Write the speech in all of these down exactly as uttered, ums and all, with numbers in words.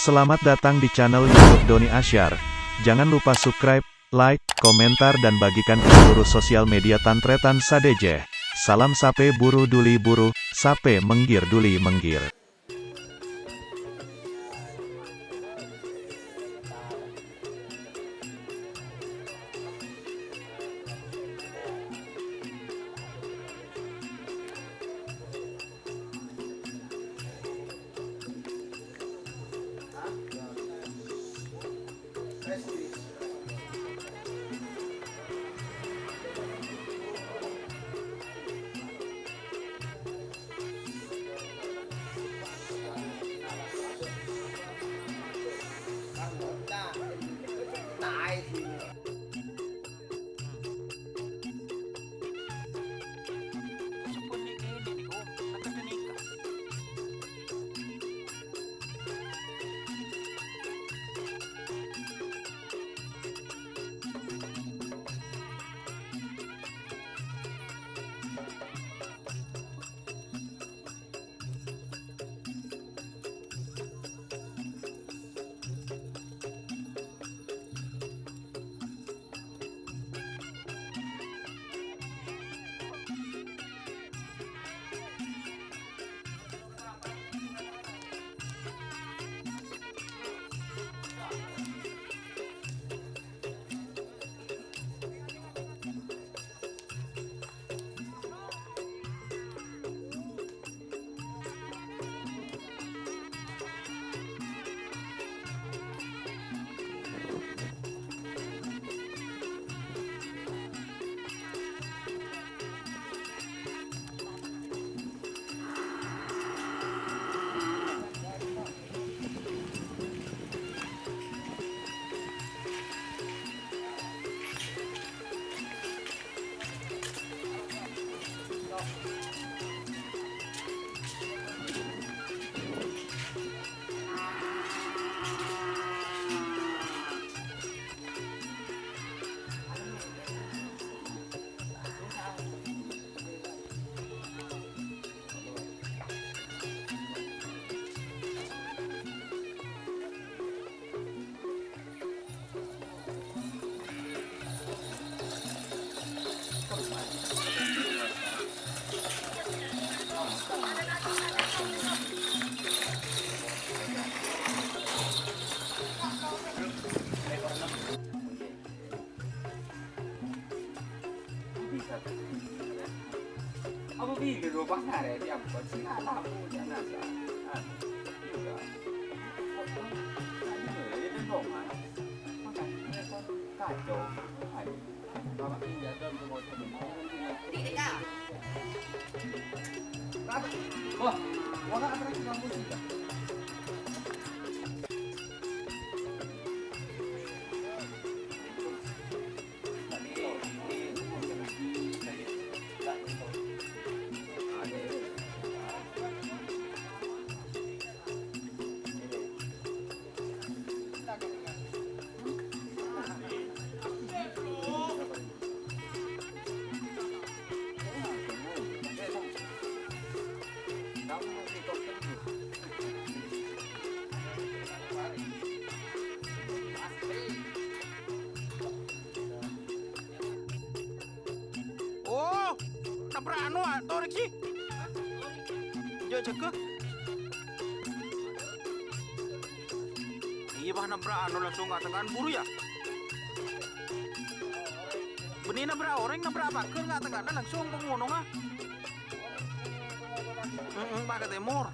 Selamat datang di channel YouTube Doni Asyar. Jangan lupa subscribe, like, komentar, dan bagikan ke seluruh sosial media tan-tarètan sadhâjâ. Salam sapè buru duli buru, sapè mèngghir duli mèngghir. Apa bibir lo pas ngare di ampon sih nggak tahu ya nasa. Anu, juga. Apa? Tadi lo ya di rumah. Makanya kacau. Aduh. Bapak pinjam dong ke motor. Wah, wah, apa lagi kampung sih? Oh, nabrak anu, ah, torek sih. Jek jaga. Iya, bah, nabrak anu langsung ka tengah buru ya. Bânnè nabrak orèng, nabrak paghâr ka tengahna langsung ka ngono, ah. Heeh, pas ka tèmor.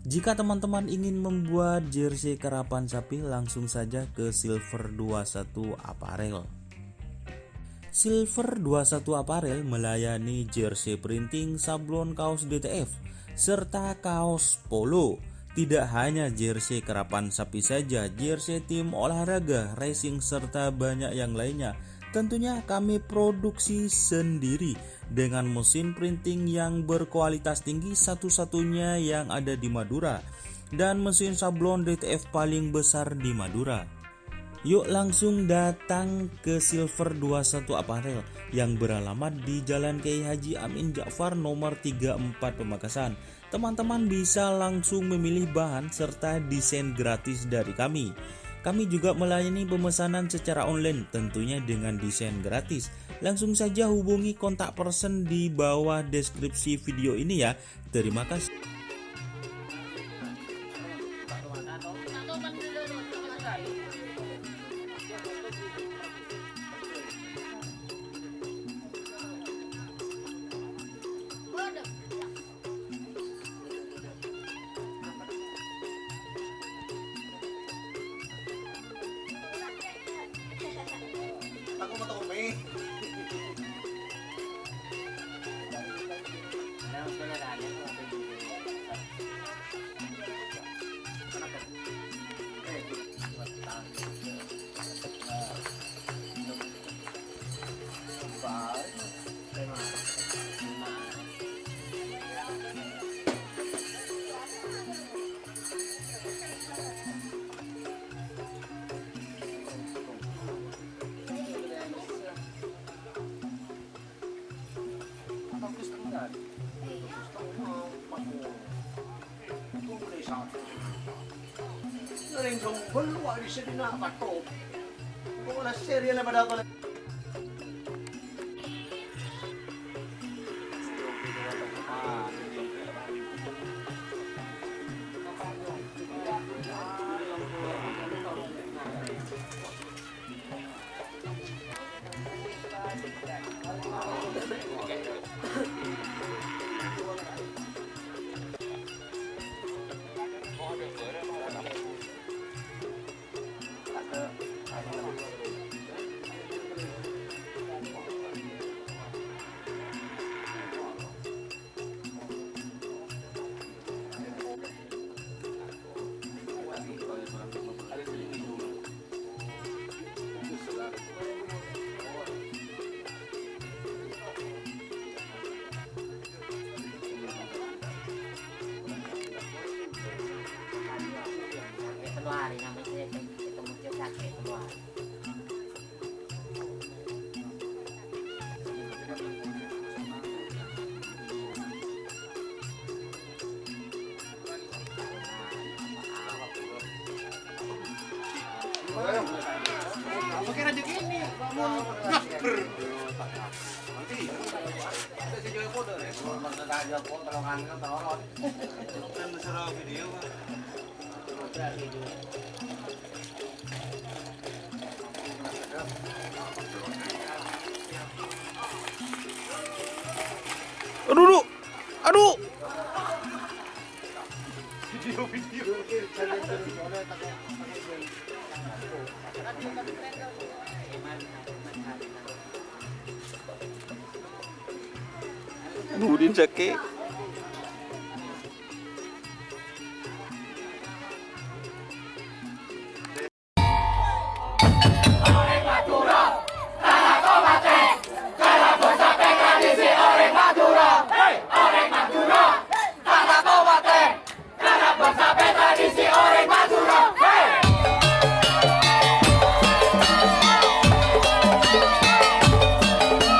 Jika teman-teman ingin membuat jersey karapan sapi, langsung saja ke Silver dua satu Apparel. Silver dua satu Apparel melayani jersey printing, sablon kaos D T F, serta kaos polo. Tidak hanya jersey karapan sapi saja, jersey tim olahraga, racing, serta banyak yang lainnya. Tentunya kami produksi sendiri dengan mesin printing yang berkualitas tinggi, satu-satunya yang ada di Madura, dan mesin sablon D T F paling besar di Madura. Yuk langsung datang ke Silver dua satu Apparel yang beralamat di Jalan Kiai Haji Amin Ja'far nomor tiga empat Pamekasan. Teman-teman bisa langsung memilih bahan serta desain gratis dari kami. Kami juga melayani pemesanan secara online, tentunya dengan desain gratis. Langsung saja hubungi kontak person di bawah deskripsi video ini ya. Terima kasih. Ngèrèng sombong lu, wak, di sini nak, Pak Top. Kok lah serius lah pada apa? Aduh, aduh. Aduh. Nudin sakit.